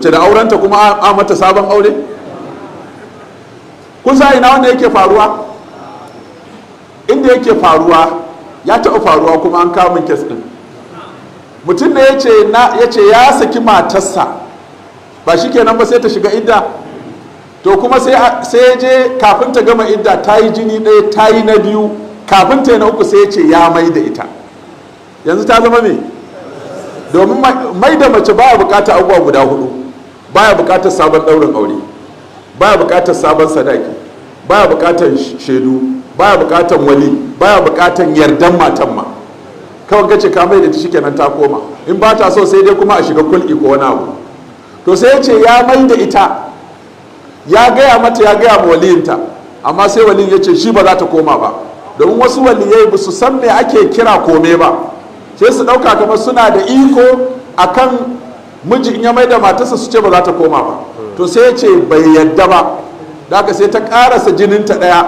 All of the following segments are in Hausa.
Mace da aurenta kuma a mata sabon aure? Kun sa ina wanda yake faruwa? Inda yake faruwa, ya taɓa faruwa kuma an kawo min case ɗin. Mutum ne ya ce ya saki matarsa, ba shi kenan ba, sai ta shiga idda. To kuma sai ya je, kafin ta gama idda, ta yi jini ɗaya, ta yi na biyu, kafin ta yi na uku, sai ya ce ya mai da ita. Yanzu ta zama me? Domin mai da mace baya bukatar abubuwa guda hudu: baya bukatar sabon ɗaurin aure, baya bukatar sabon sadaki, baya bukatar shaidu, baya bukatar wali, baya bukatar yardan matan ma. Kawai kace ka mai da ta, shikenan, ta koma. In ba ta so, sai dai kuma a shiga kul'i ko wani abu. To sai ya ce ya mai da ita, ya gaya mata, ya gaya ma waliyinta, amma sai waliyin ya ce shi ba za ta koma ba, domin wasu waliyai ba su san me ake kira kome ba, sai su ɗauka kamar suna da iko akan miji in ya mai da matarsa su ce ba za ta koma ba. To sai ya ce bai yadda ba. Da haka sai ta karasa jininta ɗaya,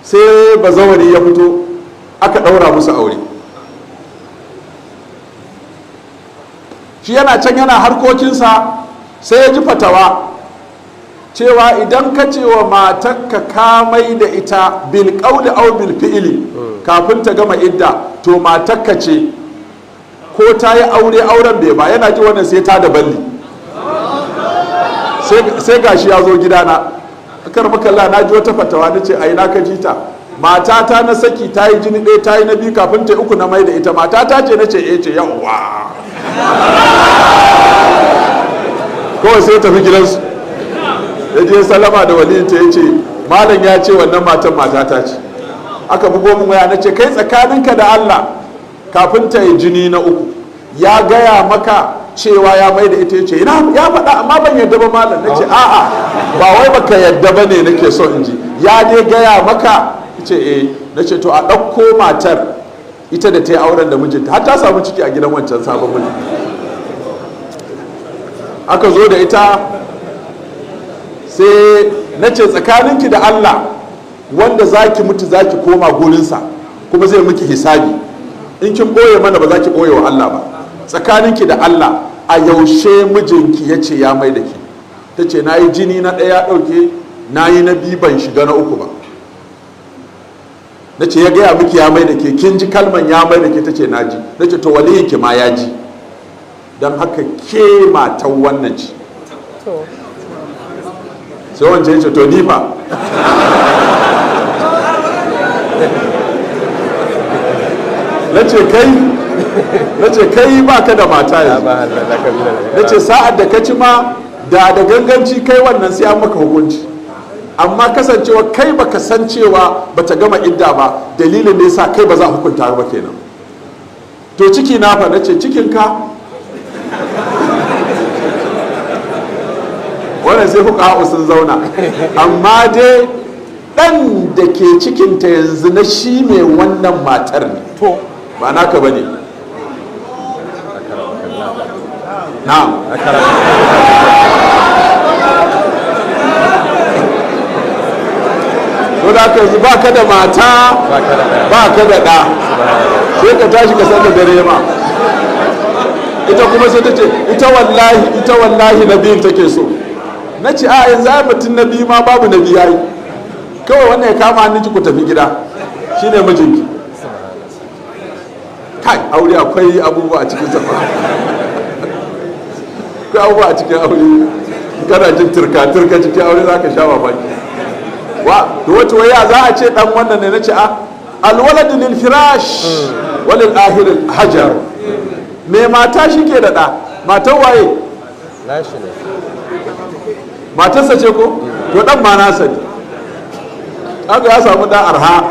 sai bazawari ya fito, aka ɗaura musu aure. Shi yana can yana harkokinsa, sai ya ji fatawa cewa idan ka ce wa matarka ka mai da ita bil qawli aw bil fi'li kafin ta gama idda, to matarka ce, ko ta yi aure, auren bai ba. Yana ji wannan, sai ta da balli. Sai gashi ya zo gidana: "Akar makalla, na ji wata fatawa." Na ce, "Ai na ka ji ta?" "Matata na saki, ta yi jini ɗaya, ta yi na biyu, kafin ta uku na mai da ita. Matata ce." Na ce, "Eh." Ce, "Yawwa." Kawai sai tafi gidansu, ya je salama da waliyinta, ya ce, "Malam ya ce wannan matan matata ce." Aka bugo min waya. Na ce, "Kai, tsakaninka da Allah, kafin ta yi jini na uku ya gaya maka cewa ya mai da ita?" Ya ce, "Ya faɗa, amma ban yadda ba, malam." Na ce, "A'a, ba wai baka yadda ba ne nake so in ji, ya dai gaya maka?" Ya ce, "Eh." Na ce, "To a ɗauko matar, ita da ta yi auren da mijinta har ta samu ciki a gidan wancan sabon miji." Aka zo da ita. Sai na ce, "Tsakaninki da Allah, wanda za ki mutu za ki koma gurinsa kuma zai miki hisabi, in kin ɓoye mana ba za ki ɓoye wa Allah ba, tsakaninki da Allah, a yaushe mijinki ya ce ya mai da ki?" Ta ce, "Na yi jini na ɗaya, ɗauke, na yi na biyu, ban shiga na uku ba." Na ce, "Ya gaya miki ya mai da ke? Kin ji kalman ya mai da ke?" Ta ce, "Na ji." Na ce, "To waliyinki ma ya ji, don haka ke matan wannan ce." Sai wancan ya ce, "To ni fa?" Na ce, "Kai ba ka da mata yanzu." Na ce, "Sa'ad da ka ci ma da ganganci kai wannan, sai an maka hukunci, amma kasancewa kai baka san cewa bata gama idda ba, dalilin da yasa kai ba za a hukunta ba kenan." "To ciki na fa?" Na ce, "Cikin ka wannan sai fuka sun zauna, amma dai dan da ke cikinta yanzu na shi mai wannan matar ne, ba naka bane." Na'am. To da ka yanzu ba ka da mata, ba ka da ɗa, sai ka tashi ka san da dare ma. Ita kuma sai ta ce ita wallahi, ita wallahi na biyun take so. Na ce, "A yanzu ai mutum na biyu ma babu, na biyu yayi. Kawai wannan ya kama hannunki ku tafi gida, shine mijinki." Kai, aure akwai abubuwa a cikin sama, akwai abubuwa a cikin aure. Kana jin turka turka cikin aure, za ka sha mamaki. Wa to wata waya za a ce dan wannan ne? Nace, "A alwaladu lil firash walil ahir hajar. Me mata shi ke da da matan waye?" Nashi ne. Matarsa ce ko? To dan ma nasa ne. Haka ya samu da arha.